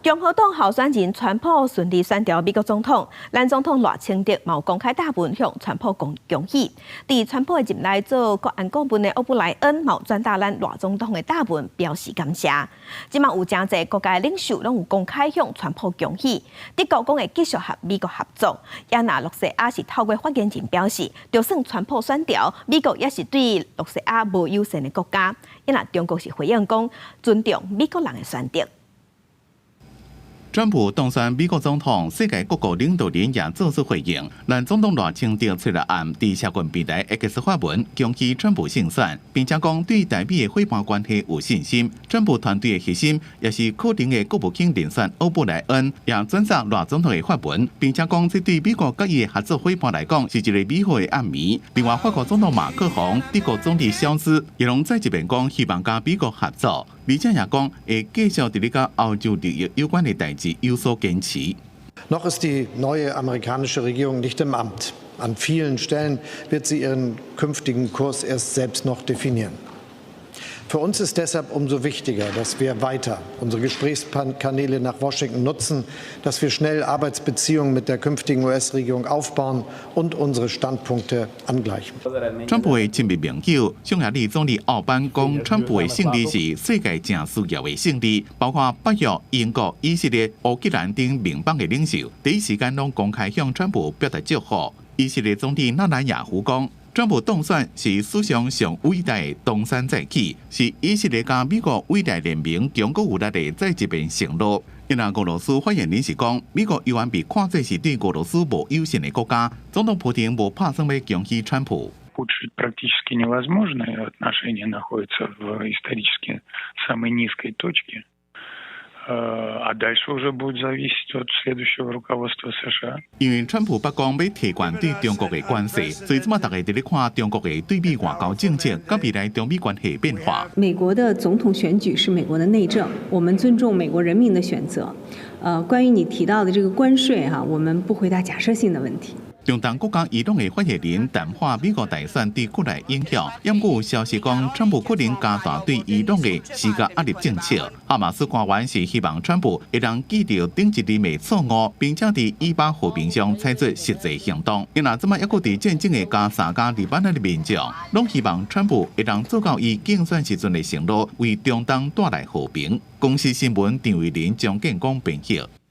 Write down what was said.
共和黨候選人川普順利選著美國總統，咱總統賴清德嘛有公開貼文向川普講恭喜。佇川普的任內做國安顧問的歐布萊恩嘛有轉達咱賴總統的貼文，表示感謝。這馬有誠濟國家領袖攏有公開向川普恭喜。德國講會繼續佮美國合作，也若露西亞是透過發言人表示，就算川普選著，美國也是對露西亞無友善的國家。也若中國是回應講尊重美國人的選擇。川普當選美國總統，世界各國領導人也做出回應。咱總統賴清德出來暗佇社群平台 X 發文，恭喜川普勝選，並且講對台美的夥伴關係有信心。川普團隊的核心也是可能的國務卿人選歐布萊恩，也轉載賴總統的發文，並且講這對美國佮伊的合作夥伴來講是一个美好的暗暝。另外，法國總統馬克宏、德國總理蕭茲也攏再一遍講希望佮美國合作，而且也講會繼續佇咧佮歐洲利益有關的代誌有所堅持。 Noch ist die neue amerikanische Regierung nicht im Amt. An vielen Stellen wird sie ihren künftigen Kurs erst selbst noch definieren. Für uns ist deshalb umso wichtiger, dass wir weiter unsere Gesprächskanäle nach Washington nutzen, dass wir schnell Arbeitsbeziehungen mit der künftigen US-Regierung aufbauen und unsere Standpunkte angleichen. 川普的親密盟友匈牙利總理奧班講，川普的勝利是世界誠需要的勝利，包括北約、英國、以色列、烏克蘭等盟邦的領袖，第一時間攏公開向川普表達祝賀。以色列總理納坦雅胡講，川普當選是史上上偉大的東山再起，是以色列佮美國偉大聯盟強閣有力的再一遍承諾。因為俄羅斯發言人是講，美國猶原被看做是對俄羅斯無友善的國家，總統普丁無拍算欲恭喜川普。 Ухудшить практически невозможно, и отношения находятся в исторически самой низкой точке. А дальше уже будет зависеть от следующего руководства США. 因為川普捌講欲提懸對中國的關稅，所以這馬逐家佇咧看中國的對美外交政策，佮未來中美關係變化。美國的總統選舉是美國的內政，我們尊重美國人民的選擇。關於你提到的這個關稅哈，我們不回答假設性的問題。中東國家伊朗的發言人淡化美國大選對國內影響，毋過有消息講，川普可能加大對伊朗的施加壓力政策。哈馬斯官員是希望川普會當記著頂一任的錯誤，並且佇以巴和平上採取實際行動。因為這馬猶閣佇戰爭的加沙佮黎巴嫩的民眾，攏希望川普會當做到伊競選時陣的承諾，為中東帶來和平。公視新聞張偉林、張建光編譯。